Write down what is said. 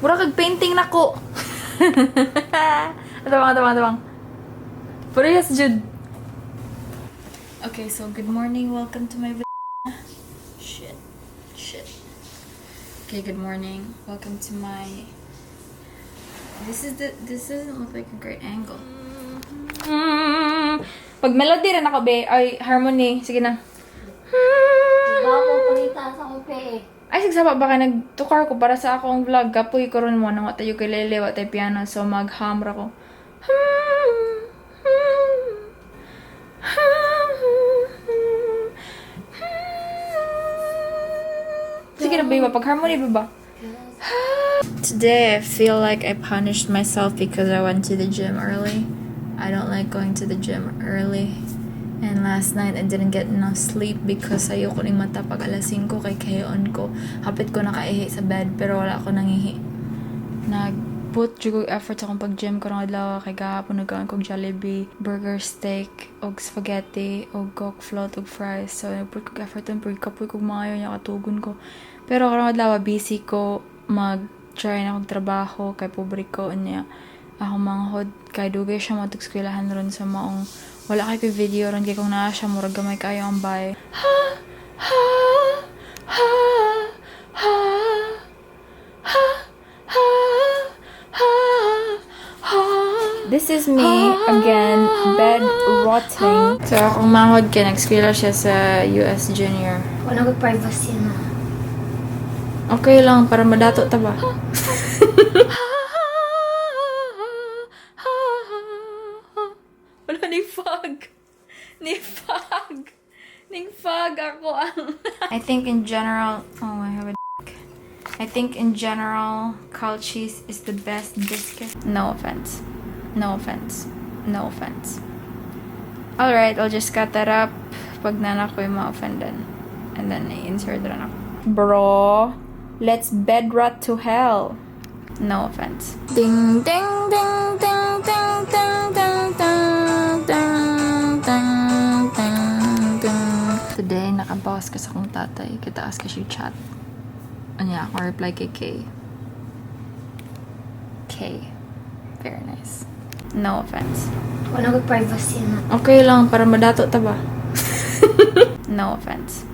Mura kag painting nako. Tabang, tabang, tabang. Parehas jud. Okay, so good morning. Welcome to my Shit. Shit. Okay, good morning. Welcome to my This doesn't look like a great angle. Pag melody rin ako, be. Ay, harmony. Sige na. Ba mo pangita sa akong pe. Ay, sigsaba ba ka nagtukar ko para sa akong vlog. Kapoy ko ron mo nang tayo ukulele, wa tayo piano. So, mag-hum ra ko. Sige na, babe. Pag-harmony ba ba? Today, I feel like I punished myself because I went to the gym early. I don't like going to the gym early. And last night, I didn't get enough sleep because ayoko ning mata pag alas 5 kay kayon ko. Hapit ko nakaihi sa bed pero wala ako nangihi. Nag-put jud ko effort sa akong pag-gym karong adlaw kay gahapon nagkaon kog Jollibee, burger, steak, og spaghetti, og Coke float, og fries. So, nag-put kog effort pero kapoy kog maayo niya katugon ko. Pero karong adlaw busy ko, mag-try na kog trabaho kay pobre ko niya. Akong manghod kay dugay siya matug eskwelahan ron sa maong wala kay koy video ron kay kung naa siya murag gamay kayo ang bay. Ha ha ha ha ha ha ha ha. This is me again, bed rotting. So, akong manghod kay nag-eskwela siya sa US Junior. Wala ko privacy na. Okay lang, para madato ta ba? Wala ni fog. Ni fog. Ni fog ako ang. I think in general, oh, I have a dick. I think in general, Calchis is the best biscuit. No offense. No offense. No offense. Alright, I'll just cut that up pag nana ko yung ma-offendan. And then, i-insert rin ako. Bro, let's bed rot to hell. No offense. Ding, ding, ding, ding, ding, ding, ding, ding, ding, ding, ding, ding. Today, nakabawas ka sa akong tatay. Kitaas ka siya chat. Anya, ako reply kay K. K. Very nice. No offense. Wala ko privacy na. Okay lang, para madato ta ba? No offense.